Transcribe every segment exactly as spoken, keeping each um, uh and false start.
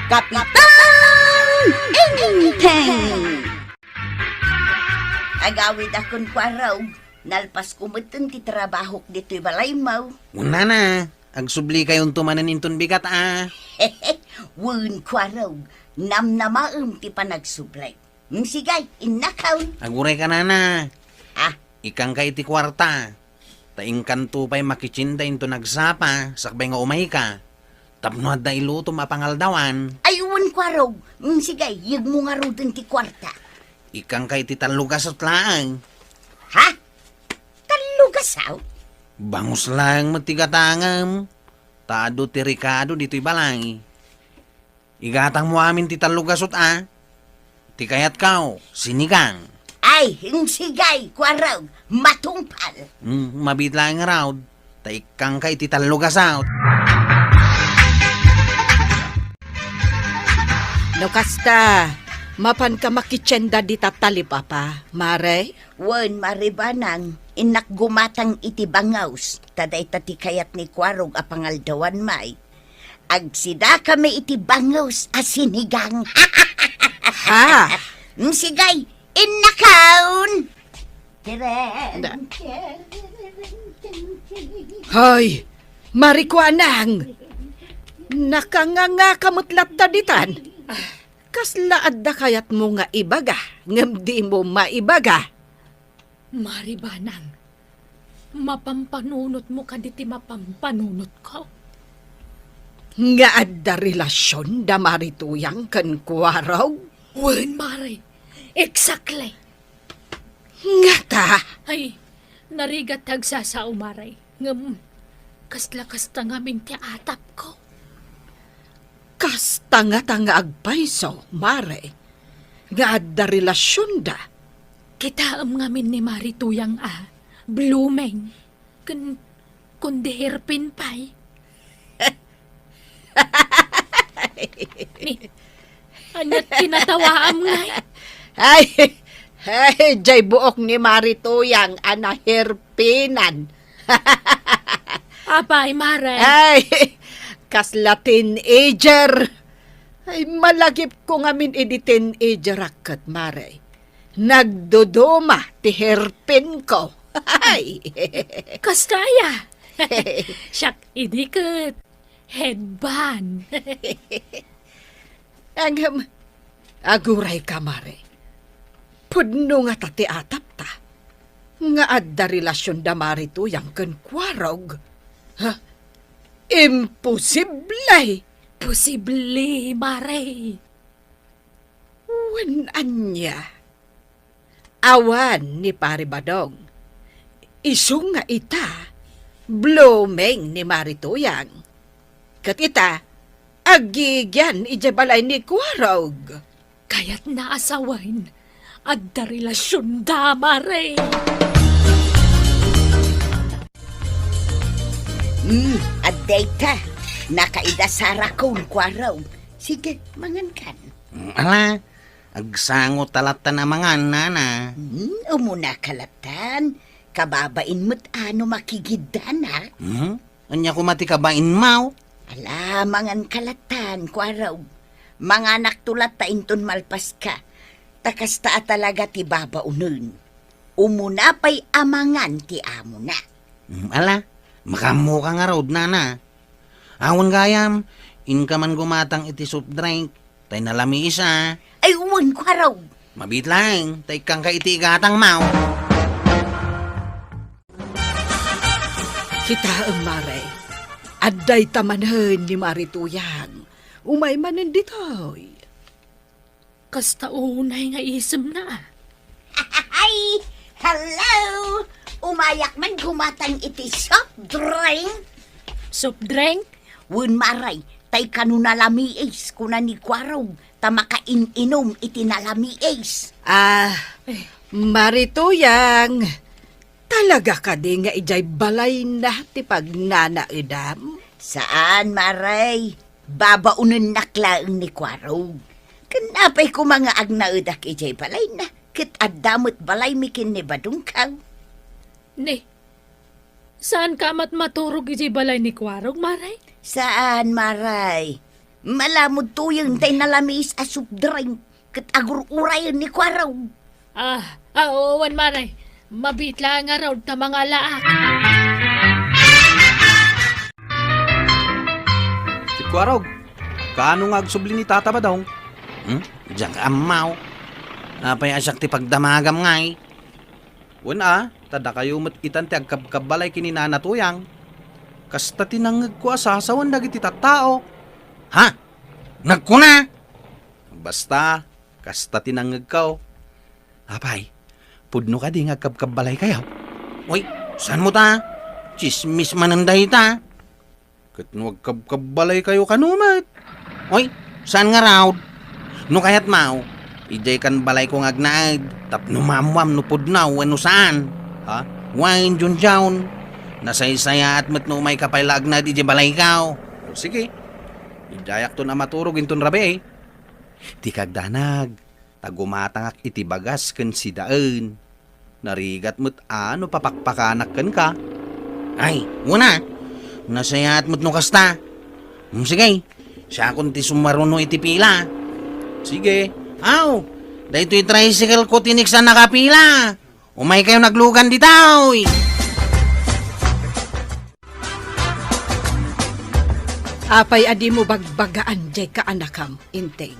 Kapitan Enteng! Agawid a kenkuarog, nalpasko metten ti trabahok ditoy balaymo. Wen, nana, agsublikayonto manen inton bigat a. Wen, kuarog, namnamaem ti panagsubli. Sige, innakon. Aguray ka, nana. Ah? Ikkangka iti kuarta. Ta inkanto pay makitienda inton agsapa, sakbay nga umayka. Tapno adda ilutom a pangaldawan. Ay, wen, kuarog. Sige, yegmo ngaruden ti kuarta. Ikkangka iti tallo gasut laeng. Ha? Tallo gasut? Bangus laeng met ti gatangem. Ta adu ti rekado ditoy balay. Igatangmo amin ti tallo gasut a. Ti kayatko, sinigang. Ay, sige, kuarog, matungpal. Hmm, mabiit laeng ngarud. Ta ikkangka iti tallo gasut. No kasta, mapanka makitienda dita talipapa, Mare? Wen, Mare Banang, innak gumatang iti bangus. Ta dayta ti kayat ni kuarog a pangaldawan, may. Agsidakami iti bangus a sinigang. Ha? Mm, sige, innakon. Tiren. Da- Hay, Mare Kuanang! Nakangangaka met latta ditan. Kasla adda kayatmo nga ibaga, ngem dimo maibaga. Mare Banang, mapampanunotmo kadi ti mapampanunotko? Nga adda relasion da Mare Tuyang ken Kuarog? Wen, Mare. Exactly. Ngata? Ay, narigat ti agsasao, Mare. Ngem, kasla kasta ngamin ti atapko. Kasta ngata nga agpayso, Mare, nga adda relasionda? Kitaem ngamin ni Mare Tuyang a blooming ken kundi hairpin pay. Ni, ania ti natawaam ngay? Ay, ay, jay buok ni Mare Tuyang a nahairpinan. Apay, Mare? Ay, kasla teenager. Ay, malagipko ngamin idi teenager-ak ket, Mare. Nagduduma ti hairpinko. Ay. Kasta aya? Siak idi ket headband. Ngem, agurayka, Mare. Pudno ngata ti atapta nga adda relasionda Mare Tuyang ken Kuarog. Ha? Imposible! Posible, Mare. Wen ania? Awan ni Pare Badong. Isu nga ita, blooming ni Mare Tuyang. Ket ita, agigian idiay balay ni Kuarog. Kayatna a sawen, adda relasionda, Mare. Hmm, adda ita. Nakaida sarakon, Kuarog. Sige, mangankan. Mm, ala, agsango ta lattan a mangan, nana. Hmm, umunaka lattan. Kababain met a no makigiddanak. Hmm? Ania koma ti kabainmo? Ala, manganka lattan, Kuarog. Manganakto latta inton malpaska. Ta kasta a talaga ti babaonen. Umuna pay a mangan ti amona. Hmm, ala, makaammoka ngarud, nana. Awan gayam, inka man gumatang iti soft drink, tay nalamiis a. Ay, wen, Kuarog. Mabiit laeng, tay ikkangka iti igatangmo. Kitaem, Mare. Adda ita manen ni Mare Tuyang. Umay manen ditoy. Kasta unay nga isemna. Ay, hello! Umayak man gumatang iti soft drink. Soft drink? Wen, Mare, tay kano nalamiis, kuna ni Kuarog, ta makain-inom iti nalamiis. Ah, Mare Tuyang, talaga kadi nga idiay balayna ti pagnanaedam? Saan, Mare. Babaonennak laeng ni Kuarog. Ken apay koma nga agnaedak idiay balayna, ket adda met balaymi ken ni Badongko? Ni, saanka met maturog idiay balay ni Kuarog, Mare? Saan, Mare. Malamud tuyen tay nalamiis a soft drink, ket agur-urayen ni Kuarog. Ah, ah, oo, wen manay. Mabiit la ngarud ta mangalaak. Kuarog, kaano nga agsubli ni Tata Badong? Hmm? Diak ammaw. Apay a siak ti pagdamagam ngay? Wen a, ta dakayo met itan ti agkabkabbalay ken ni Nana Tuyang. Kasta ti nangngegko a sasawen dagiti tattao. Ha? Nagkuna? Basta, kasta ti nangngegko. Apay, pudno kadi nga agkabkabbalaykayo? Uy, saanmo ta? Tsismis manen dayta. Ket no agkabkabbalaykayo kano met? Uy, saan ngarud? No kayatmo, idiay kan balayko nga agnaed, tapno maammoam no pudno wenno saan. Ha? Wen, Junjun. Nasaysayaat met no umayka pay la agnaed idiay balayko. O, sige. Idiayakton a maturog inton rabii. Dika agdanag, ta gumatangak iti bagas ken sidaen. Narigat met a no papakpakanak kenka. Ay, wen a. Nasayaat met no kasta. Hmm, sige, siakon ti sumaruno iti pila. Sige. Aw, daytoy tricycle ko ti inigsan a nakapila. Umaykayo naglugan ditoy. Apay a dimo bagbagaan diay kaanakam, Enteng?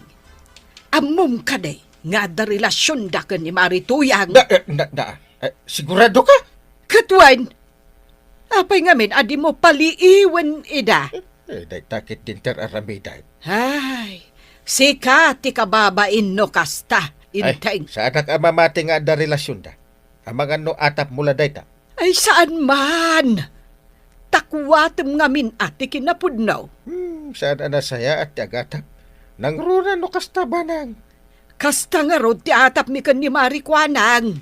Ammom kadi nga adda relasionda ken ni Mari Tuyang? Da, eh, da, da, eh, sigurado ka? Ket wen, apay ngamin a dimo paliiwen ida? Eh, dayta ket dinter aramiden. Ay, sika ti kababain no kasta, Ay, Enteng. Saanak a mamati nga adda relasionda. Amangan no atapmo la dayta. Ay, saan man! Ta kuatem ngamin a ti kinapudno. Hmm, saan a nasayaat ti agatap. Nangruna no kasta, banang. Kasta ngarud ti atapmi ken ni Mari Kuanang.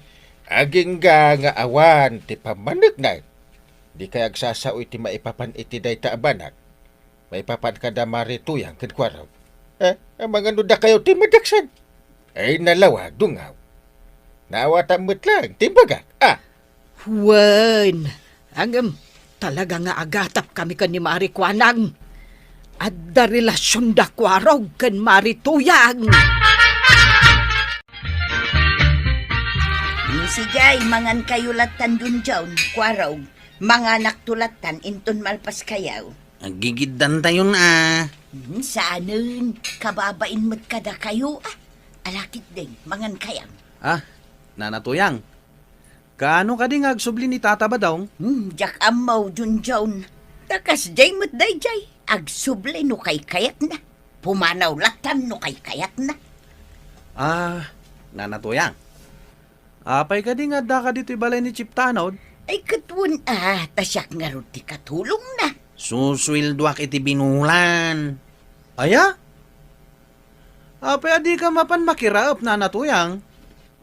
Agingga nga awan ti pammanekna. Dikay agsasao iti maipapan iti dayta a banag. Maipapan kada Mari Tuyang ken Kuarog. Eh, amangan no dakayo ti madaksan. Ay, nalawa, dungaw. Naawatam met laeng ti imbagak. Ah! Wen, ngem, talaga nga agatapkami ken ni Mari Kuanang. Adda relasionda Kuarog ken Mari Tuyang. Sige, mangankayo lattan, Junjun, Kuarog. Manganakto lattan inton malpaskayo. Aggigiddantayon a. Hmm, saanen, kababain met kadakayo a. Ala ketdin, mangankayam. Ah, Nana Tuyang. Kaano kadi nga agsubli ni Tata Badong? Hmm, diak ammo, Junjun. Ta kasdiay met daydiay, agsubli no kaykayatna. Pumanaw lattan no kaykayatna. Ah, Nana Tuyang. Apay kadi nga addaka ditoy balay ni Chief Tanod? Ay, ket wen a, ta siak ngarud ti katulongna. Susueldoak iti binulan. Aya? Apay a dika mapan makiraep, Nana Tuyang?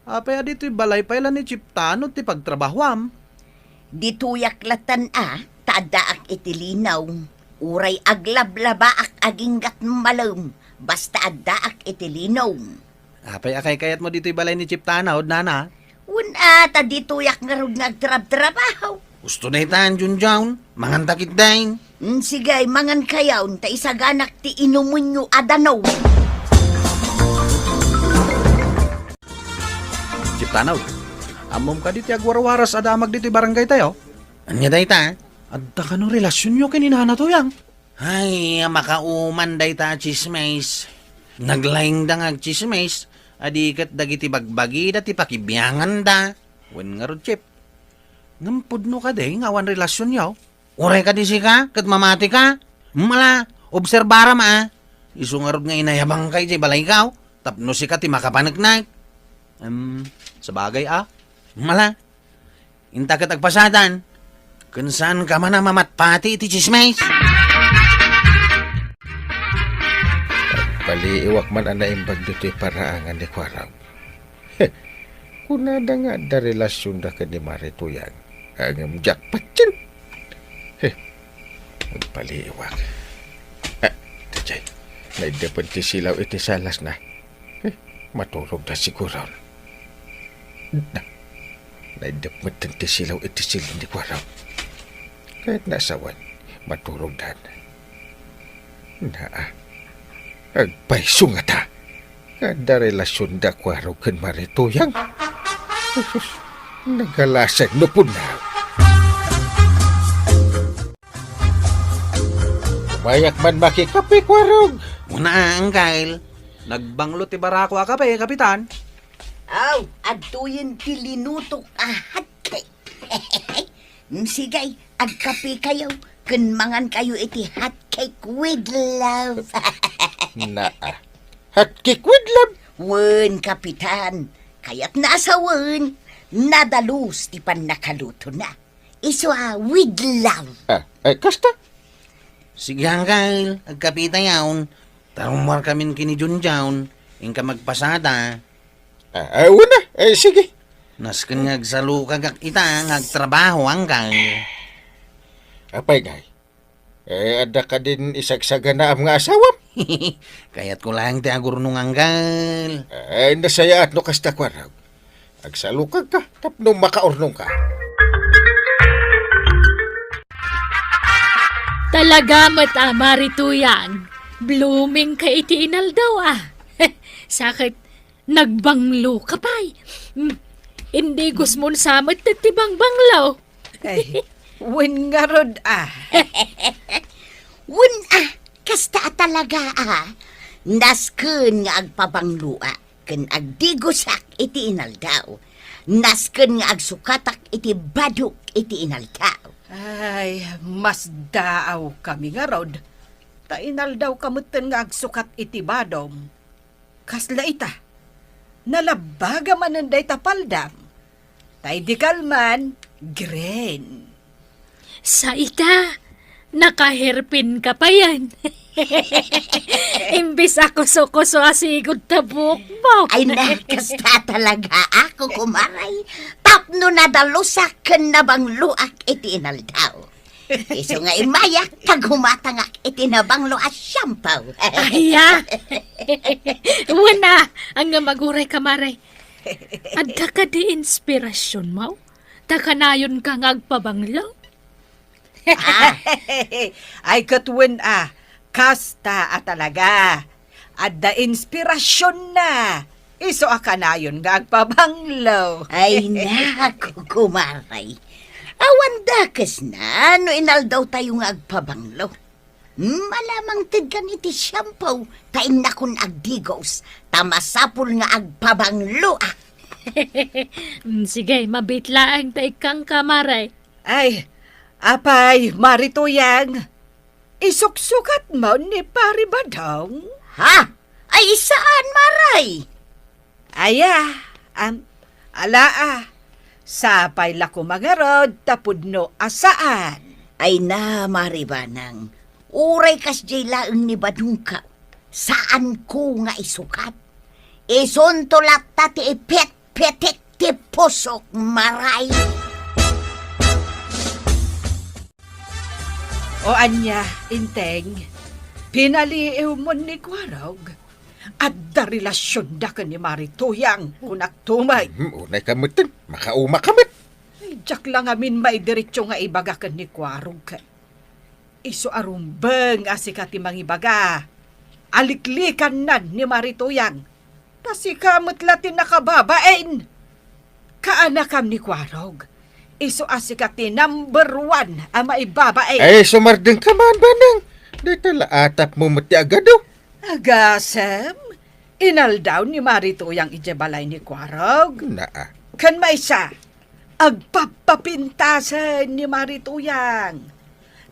Apay a ditoy balay pay la ni Chief Tanod ti pagtrabahoam? Ditoyak lattan a, ta addaak iti linaw. Uray aglablabaak aginggat malem, basta addaak iti linaw. Apay a kaykayatmo ditoy balay ni Chief Tanod, Nana? Wen a, ta ditoyak ngarud nga agtrabtrabaho. Usto daytan, Junjun. Manganta ketdin. Mm, sige, mangankayon, ta isaganak ti inumenyo a danum. Chief Tanod, ammom kadi ti agwarwaras a damag ditoy barangaytayo? Ania dayta? Adda kano relasionyo ken ni Nana Tuyang? Ay, makauman dayta a tsismis. Naglaingda nga agtsismis, a di ket dagiti bagbagida ti pakibianganda. Wen ngarud, Chief. Ngem pudno kadi nga awan relasionyo? Uray kadi sika, ket mamatika? Mala, obserbaram a. Isu ngarud nga inayabangka idiay balayko, tapno sika ti makapaneknek. Em, sabagay a. Mala, inta ket agpasatan. Ken saanka man a mamatpati iti tsismis. Paliiwak man a naimbag ditoy paraangan ni Kuarog. He, kunada nga adda relasionda ken ni Mari Tuyang. Ngem jackpot yen. He, agpaliiwak. Ah, daydiay, naiddepen ti silaw iti salasna. Eh, maturogda siguron. Na, naiddep metten ti silaw iti silin ni Kuarog. Ket no asawen, maturogdan. Naa, Agpayso ngata. Adda relasionda Kuarog ken Marituyang. Jesus, nagalasag no punnaw. Umayak man makikape, Kuarog. Una, Angkel. Nagbanglo ti barako a kape, Kapitan. Aw, adtoyen ti linutok a hotcake. Mm, sige, agkapekayo, ken mangankayo iti hotcake with love. Naa. Hotcake with love? Wen, Kapitan. Kayatna a sawen, nadalus ti pannakalutona. Isu a with love. Ah, ay, kasta? Sige, Angkel, agkapetayon. Tarummuarkamin ken ni Junjun, inka magpasada. Ah, ah, una, eh, sige. Nasken nga agsalukagak ita nga agtrabaho, Angkel. Apay, ngay? Eh, adda kadin isagsaganaam nga asawam? Kayatko laeng ti agurnong, Angkel. Eh, nasayaat no kasta, Kuarog. Agsalukagka tapno makaurnongka. Talaga met a, Marituyang. Blooming ka iti inaldaw, ah. Sa ket nagbanglo ka pay. Hmm. Indigos mon sa met ti bangbanglo. Ay, wen ngarud, ah. Wen, ah, kasta a talaga, ah. Nasken nga agpabangloak ken agdigosak iti inaldaw. Nasken nga agsukatak iti badok iti inaldaw. Ay, masdaawkami ngarud. Ta inaldaw ka metten nga agsukat iti badom. Kasla ita, nalabbaga manen dayta paldam. Tay di kalman, green. Sa ita, nakaherpin ka payen. Imbis a kuso-kuso a sigud ta buokmo. Ay, na, kasta talaga ako, kumaray. Tapno nadalusak ken nabangloak iti inaldaw. Isu nga immayak, ta gumatangak iti nabanglo a shampoo. Aya! Wen a, ania nga aguray, kumaray. Adda kadi inspirasionmo? Ta kanayonka nga agpabanglo? Ah. Ay, ket wen a, kasta a talaga. Adda inspirasionna. Isu a kanayon nga agpabanglo. Ay, naku, kumaray. Awan dakesna no inaldaw tayo nga agpabanglo. Malamang tedkan iti shampoo, ta innakon agdigos, ta masapul nga agpabanglo, ah. Mm, sige, mabiit laeng ta ikkan, kumaray. Ay, apay, Marituyang, isuksukatmo ni Pari Badong? Ha? Ay, saan, Maray? Aya, am, ala, ah, sapay la koma ngarud ta pudno a saan. Ay na, Mari Banang, uray kasdiay laeng ni Badongko, saanko nga isukat. Isunto latta ti ipetpetek ti pusok, Maray. O ania, Enteng, pinaliiwmon ni Kuarog? Adda relasionda ken ni Marituyang, kunak tumet. Hmm, unay ka metten, makauma ka met. Ay, diak la ngamin maidiretso nga ibaga ken ni Kuarog. Isu a rumbeng a sika ti mangibaga. Aliklikannan ni Marituyang. Ta sika met la ti nakababain. Kaanakam ni Kuarog. Isu a sika ti number one a maibabain. Ay, sumardeng ka man, Banang. Dayta la atapmo met ti agadu. Agasem, inaldaw ni Marituyang idiay balay ni Kuarog. Naa. Ken maysa, agpappapintasen ni Marituyang.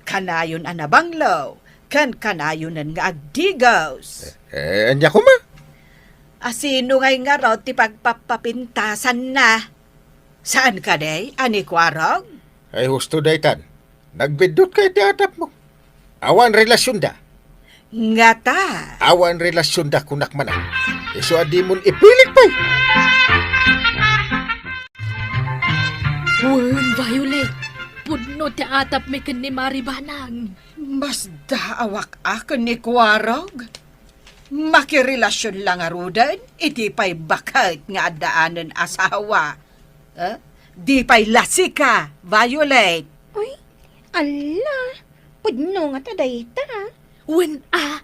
Kanayon a nabanglo, ken kanayonen nga agdigos. Eh, eh, ania koma? Asino ngay ngarud ti pagpappapintasanna? Saan kadi a ni Kuarog? Ay, husto daytan. Nagbiddutka iti atapmo. Awan relasionda. Ngata. Awan relasionda, kunak manen. Isu a dimon ipilit pay. Wen, Violet, pudno ti atapmi ken ni Mari Banang. Masdaawak a ken ni Kuarog. Makirelasion la ngaruden iti pay baket nga addaanen asawa. Eh? Di pay la sika, Violet. Uy, ala, pudno ngata dayta. Wen a,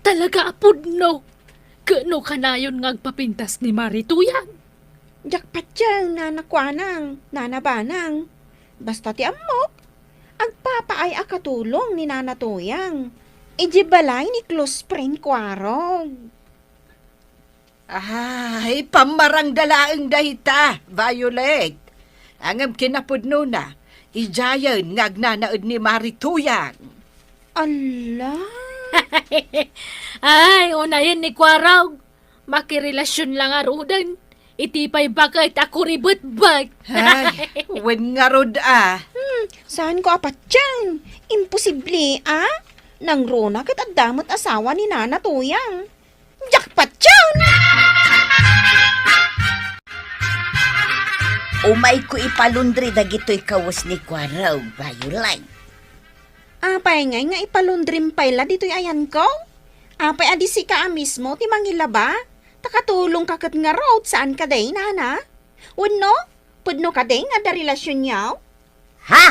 Talaga a pudno! Ket no kanayon nga agpapintas ni Mari Tuyang? Diak patien, Nana Kuanang, Nana Banang. Basta ti ammok, agpapaay a katulong ni Nana Tuyang idiay balay ni close friend Kuarog. Ay, pammarangda laeng dayta, Violet. Ngem kinapudnona, idiayen nga agnanaed ni Mari Tuyang. Alla! Ay, unayen ni Kuarog. Makirelasyon la ngaruden. Iti pay baket a kuribetbet. Ay, wen ngarud a. Hmm, saanko a patien. Imposible, a? Nangruna ket adda met asawa ni Nana Tuyang. Jackpot yun! Umayko ipalundri dagitoy kawes ni Kuarog, Violet. Apay ngay nga ipalundrim pay la ditoy ayanko? Apay a di sika a mismo ti mangilaba? Ta katulongka ket ngarud, saan kadi, nana? Wenno, pudno kadi nga adda relasionyo? Ha?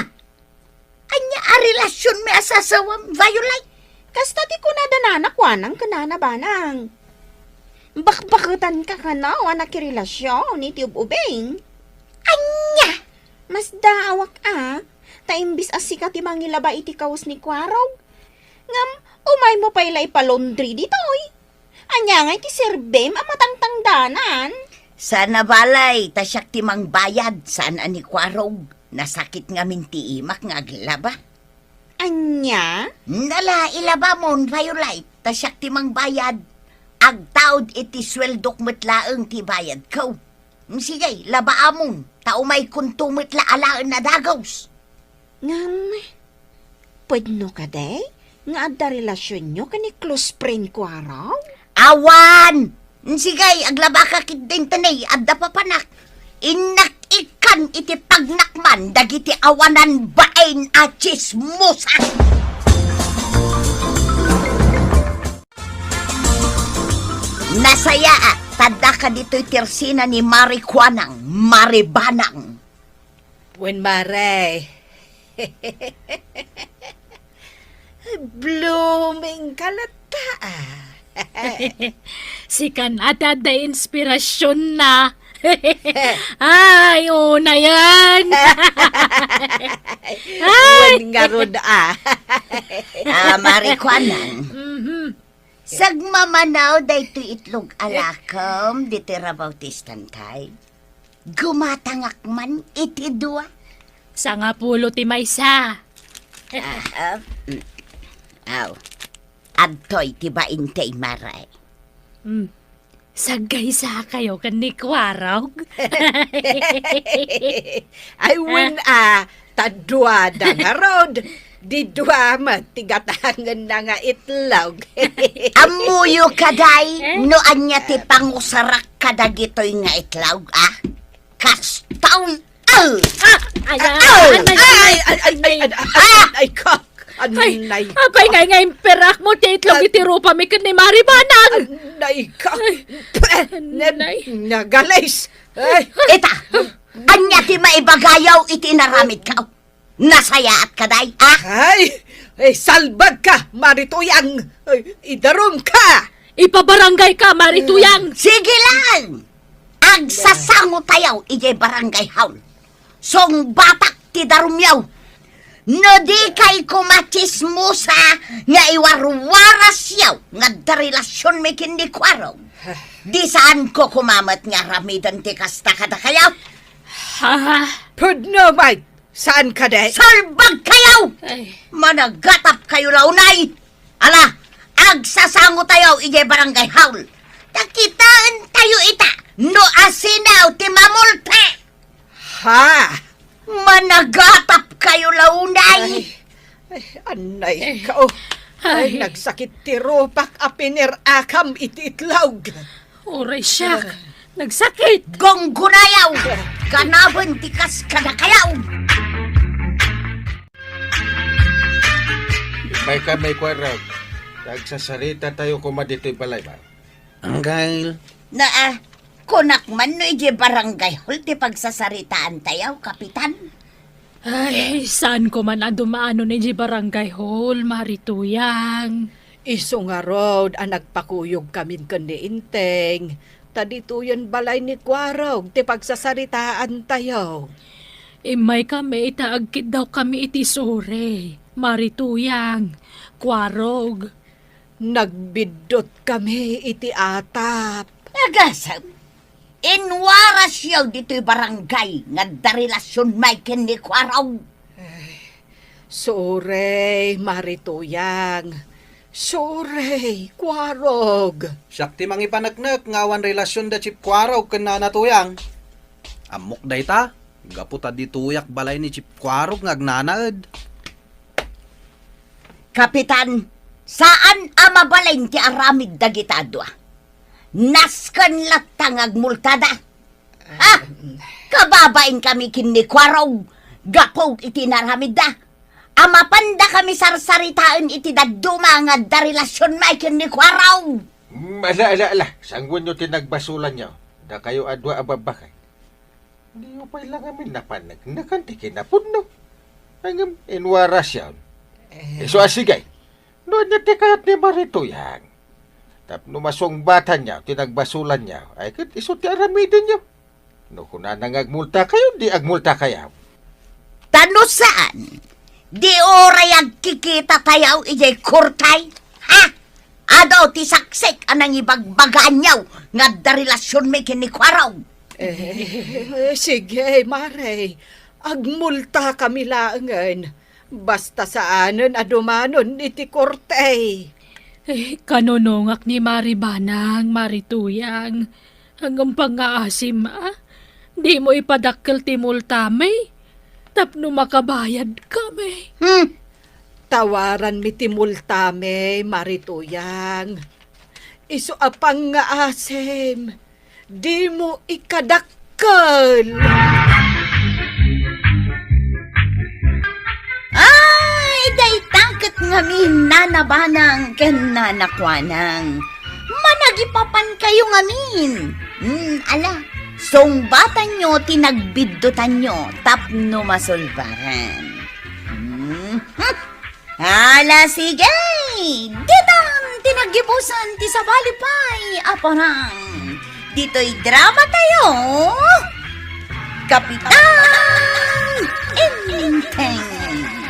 Ania a relasionmi a sasawem, Violet? Kasta ti kunada nana Kuanang ken nana Banang. Bakbaketanka kano a nakirelasion iti ub-ubing? Ania? Masdaawak a, ta imbis a sika ti mangilaba iti kawes ni Kuarog, ngem umaymo pay la ipalaundri ditoy. Ania ngay ti serbim a matangtangdanan? Saan a balay, ta siak ti mangbayad, saan a ni Kuarog. Nasakit ngamin ti imak nga aglaba. Ania? Nala, ilabamon, Violet, ta siak ti mangbayad. Agtaud iti sueldok met laeng ti bayadko. Sige, labaamon, ta umaykonto met la alaen a dagus. Ngem, pudno kadi nga adda relasionyo ken ni close friend Kuarog? Awan! Sige, aglabaka ketdin, adda papanak. Innak ikkan iti pagnakman dagiti awanan bain a tsismosa. Nasayaat, ta addaka ditoy ti ersena ni Mari Kuanang, Mari Banang. Wen, Mare. Blooming ka latta, a. Sikan a ti adda inspirasionna. Ay, unayen. Ay. Wen ngarud, a. A, Mari Kuanang. Mhm. Sagmamano daytoy itlog a lakem ditoy rabaw ti istantay. Gumatangak man iti dua. Sangapulo ti maysa. Aha. Mm. Aw. Adtoy ti bainte, Mare. Mm. Saggaysakayo ken ni Kuarog? Ay, wen a, ta duada ngarud, di dua met ti gatangenna nga itlog. Ammoyo kadi, eh? No ania ti pangusarak kadagitoy nga itlog, a? Kastoy! Aw! Ah! Ay, ay, ay, ay, ay, ay, ay, ay, ay, ay, kak! Ay, anay. Apay ngay nga imperakmo ti itlog iti rupami ken ni Mari Banang! Anay, kak! Ay, anay. Nagalis! Ay. Ita! Ania ti maibagayo iti inaramidko? Nasayaat kadi, a? Ay! Ay, salbagka, Mari Tuyang! Ay, idarumka! Ipabarangayka, Mari Tuyang! Sige lang! Agsasangotayo idiay barangay hall. Sungbatak ti darumyo. No dikay koma tsismosa nga iwarwarasyo nga adda relasionmi ken ni Kuarog, di saanko koma met nga aramiden ti kasta kadakayo. Ha? Pudno met! Saan kadi? Salbagkayo! Ay. Managatapkayo la unay! Ala, agsasangotayo idiay barangay hall. Ta kitaentayo ita no asino ti mamulta. Ha? Managatapkayo la unay. Ay, ay, anay ka, oh. Ay, ay, nagsakit ti rupak a pinirakam iti itlog. Uray siak, nagsakit. Gunggonayaw! Ganaben ti kas kadakayaw! Mayka, Mari Kuarog. Agsasarita tayo koma ditoy balay, ba? Anggail. Naa, kunak man no idiay barangay hall ti pagsasaritaan tayo, Kapitan. Ay, saan ko man a dumaanon idiay barangay hall, Mari Tuyang. Isu ngarud a nagpakuyogkamin ken ni Enteng, ta ditoyen balay ni Kuarog ti pagsasaritaantayo. Immaykami ita agkiddawkami iti Sore, Marituyang, Kuarog. Nagbiddut kami iti atap. Agasem, inwarasyo ditoy barangay nga adda relasionmi ken ni Kuarog. Sorry, Marituyang. Sorry, Kuarog. Siak ti mangipaneknek nga awan relasionda Chief Kuarog ken Nana Tuyang. Ammok dayta, gapu ta ditoyak balay ni Chief Kuarog nga agnanaed. Kapitan, saan a mabalin ti aramid dagita a dua. Nasken latta nga agmultada. Ah! Kababain kami ken ni Kuarog gapu iti naramidda. A mapanda kami sarsaritaen iti dadduma nga adda relasionmi ken ni Kuarog. Mm, ala, ala, ala. Sanguenyo ti nagbasolanyo. Dakayo a dua a babakay. Diyo pay la ngamin napaneknekan ti kinapudno. Ngem inwarasyon. Eh. Isu a sige. No ania ti kayat ni Marituyang? Tapno masungbatanyo ti nagbasolanyo, ay ket isu ti aramidenyo. No kunana nga agmultakayo, di agmultakayo. Ta no saan, di uray agkikitatayo idiay korte? Ha? Adu ti saksik a nangibagbagaanyo nga adda relasionmi ken ni Kuarog. Eh, sige, Mare. Agmultakami laengen. Basta saanen a dumanon iti korte. Eh, kanunongak ni Mari Banang, Mari Tuyang. Ngem pangngaasim, a? Dimo ipadakkel ti multami tapno makabayadkami. Hmm. Tawaranmi ti multami, Mari Tuyang. Isu a pangngaasim, dimo ikadakkel. Ay, dayta ket ngamin, Nana Banang ken Nana Kuanang. Managipapankayo ngamin. Hmm, ala, sungbatanyo ti nagbiddutanyo tapno masulbaran. Hmm, hmm. Ala, sige! Ditan ti naggibusan ti sabali pay a parang. Ditoy drama tayo, Kapitan!